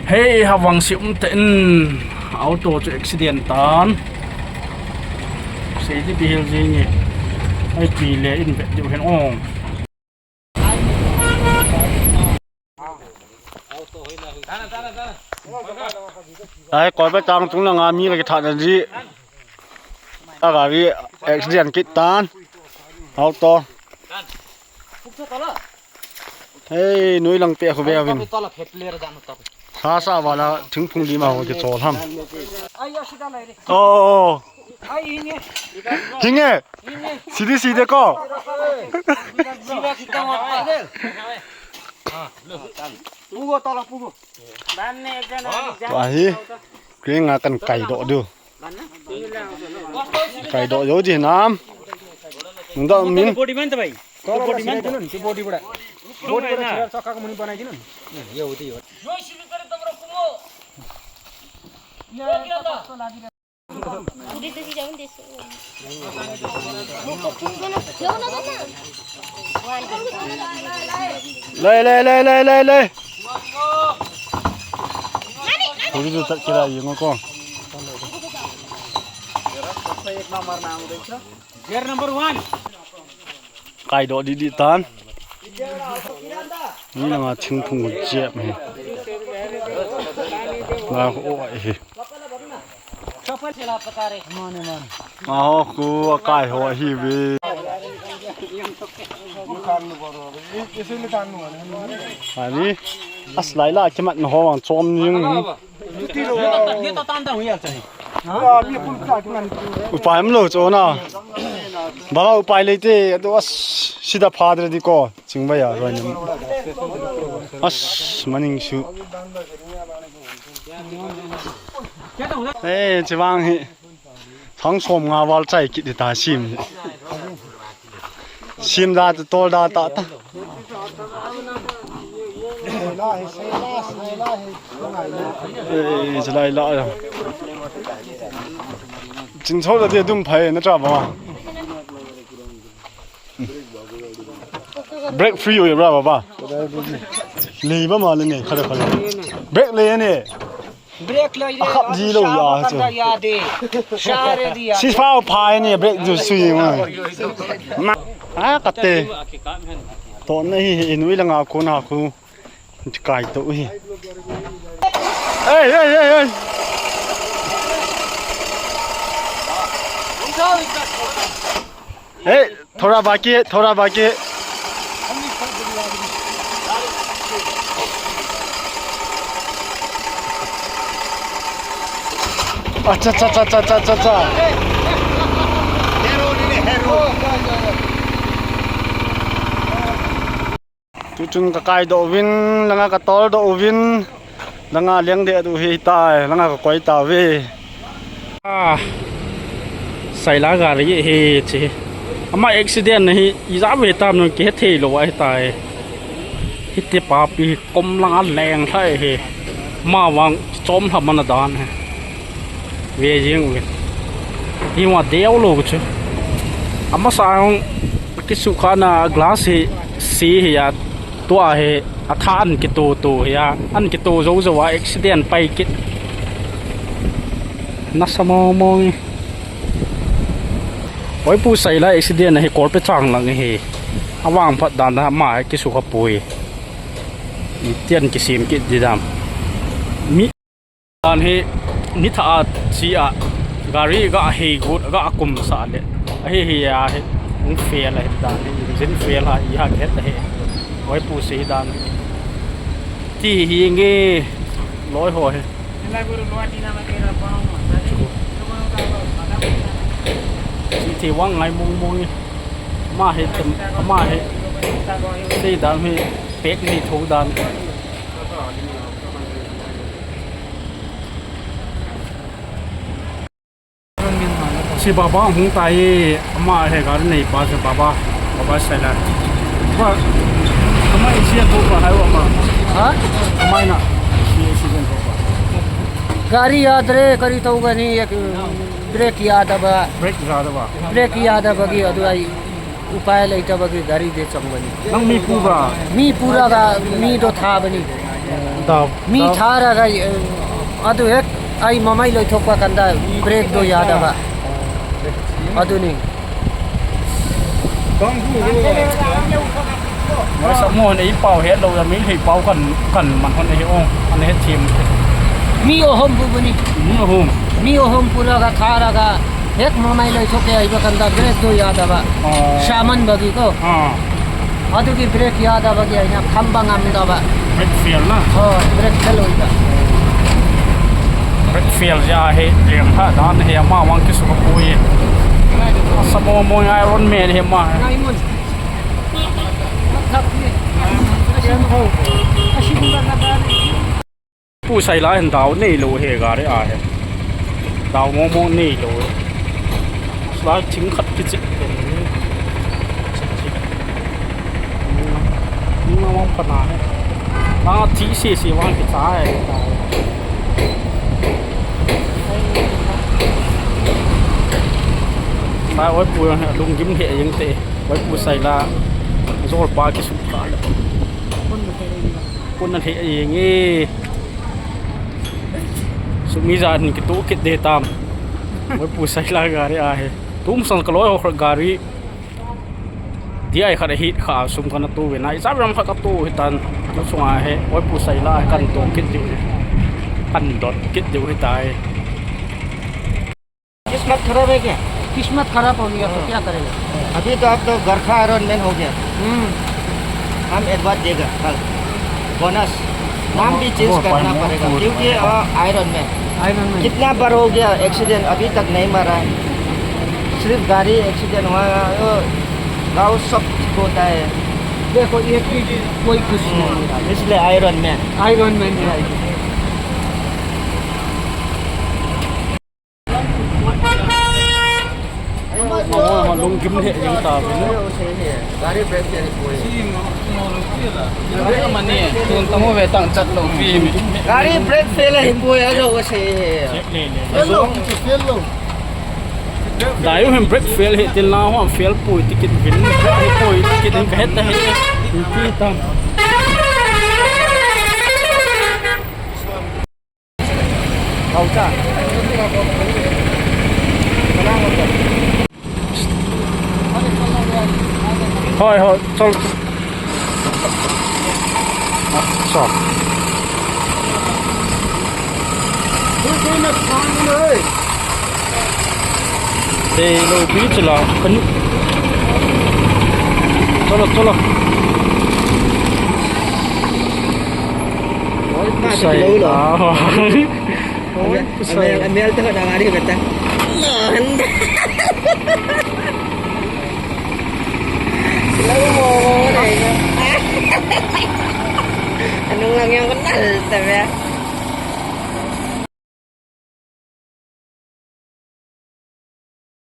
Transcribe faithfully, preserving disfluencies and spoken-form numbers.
Hei, havang si um te in auto chu accident tan. Sei di bihil jing e. Ai pi le in vet diu hen ong. Ai, koi ba tang tung na nga mi la ki tha na di. A gari accident kit tan. Auto. Hei, noi lang pe khu ve vin. Tha sa wala thingphung di ma ho ke chol ham. Oh. Hinge. Sidi sidi ko. Pugo tala pugo. Tua hi. Kring a kan kai do du. Kai do yo di nam. Nung da min. Body man ta bhai. Body man ta. Body bada. Body bada saka ko muni banai din. Ye hoti yo. Lei, lei, lei, lei, lei, lei. Puri tu tat kira yung ko. Gear number one. Kai do di di tan. Ni langa thingphung jep hi. Na ho hi. Aho ku akai ho hi ve. Ani aslai la kimat na ho wang chom ning. Upai am lo chona. Baba upai leite atu as sida phadre di ko. Chingvai a roi nam. As maning su. Eh, chivang hi. Thang som nga val chai kit ta sim. Sim da ta tol da ta ta. Eh, chilai la ya. Chin chol da de dum phai na tra ba. Break free oi bra baba. Lei ba ma le ne khale khale. Break le ne. Break le. Akhap ji lo ya chu. Ya de. Share di ya. Si fa pha ne break ju sui ma. Ma. A kate. To na hi inui la nga ko na khu. Kai to hi. Hey hey hey hey. Hey. थोड़ा बाकी है, थोड़ा बाकी है। अच्छा, अच्छा, अच्छा। Tuchun ka kai doh uvin, langa ka tol doh uvin, langa leng deh du hi tai, langa ka koi tauve. Ah, Saila gari hi chi. Ama accident na hi, ijat ve tam nung kihethei lou ahitai. Hiti papi kom langa leng thei hi. Ama vang chom lha mana dan hi. Ve jing uvin. Ti ma deu lou chu. Ama sa hung kisukha na glass hi si hi a. Tua hi, atha an kito to hi a, an kito jo jo a accident pai kit. Nasa mo mo nge. Oi pu Saila accident hi Kolpechang lang hi. Avang phat dan da ma hi kisukha pui. Itian kisim kit di dam. Mi Dan hi, ni tha a chi a, gari ga hei gut, ga kum sa le. A hi hi a hi, hung fail a hi dan hi, engine fail a hi ha het a hi. Oi pu si dan hi. Ti hi nge, loi ho hi. Chi ti wang ngai mong mong hi. Ma hi, ma hi. Ti dan hi, pek ni tho dan hi. Si baba hung tai, ama he gari nei pa si baba, baba Saila. Ba, ama isi a to pa hai wa ma. Ha? Ama ina, isi, isi jen to pa. Gari yaad re, kari to gani, ek brake yaad aba. Brake yaad aba. Brake yaad aba ki adu ai. Upai leita bagi gari de chang bani. Nang mi pu ba? Mi pura ga, mi do tha bani. Dao, mi dao. Thara ga, eh, adu hek, ai mamai loi thok pa kanda, brake do yada ba. Adu ni. Masa mo ne ipau he lo ya mi he pau kan, kan man hon he o, an he thim. Mi o hom bu bu ni. Mi o hom. Mi o hom pura ga thara ga. Hek mamai loi thok ke ai ba kanda brake do yada ba. Oh. Shaman bagi ko. Ah. Adu ki brake yada bagi ai na kham ba ngam da ba. Brake fail na. Oh, brake fail oi ba. Brake fail ja he, lem tha dan he ma wang ki su ka pui. Sa mo mo Iron Man he ma. Nai mun. Thap ni. Asin ho. Asin ba na ba. Pu Saila hin dao nei lou he gari a he. Dao mo mo nei lou. Sla thing khat kichep. Ni ma wang pana he. Ma thi si si wang kicha he. Ba oi pu lunggim he jeng te. Oi Pu Saila. Jol pa kisu ka le. Pun na thei jeng e. Sumi jan kitoh kit de tam. Oi Pu Saila gari a he. Tum sang ka loi ho gari. Dia khat hit kha sum kana tu ve na. Isa ram khat ka tu hitan. Tu sunga he. Oi Pu Saila kan tu kit diu he. Kan dot kit diu hitai. किस्मत खराब है क्या? किस्मत खराब हो गया तो क्या करेगा? अभी तो आप तो गरखा आयरन मैन हो गया। हम्म। हम अवार्ड देगा कल। बोनस। नाम भी चेंज करना पड़ेगा क्योंकि, अ, आयरन मैन। Iron man. कितना बार हो गया एक्सीडेंट, अभी तक नहीं मरा है। सिर्फ गाड़ी एक्सीडेंट हुआ है, वो गाँव सब होता है। देखो, एक भी कोई कुछ नहीं। हम्म, इसलिए आयरन मैन। आयरन मैन है। Ama, ama lunggim he jeng ta ve. गाड़ी ब्रेक फेल है, कोई। Mani, tun tamu ve tang chat lo pi mi. गाड़ी ब्रेक फेल है, कोई आ जाओ से। Fail lo, fail lo. Dai u hin brake fail he til na ho fail poi ti kit vin. Brake he poi ti kit hin ka het ta he. Pi tam. Hoi, hoi, chal. Chal. Te lo pi chila. Chalo, chalo. Oi, pa, sai lo lo. Ah. Oi, ame, ame alta ka dangari kata. Lo, handa. Lo mo mo na ito. Anong lang yung kanal, sabi?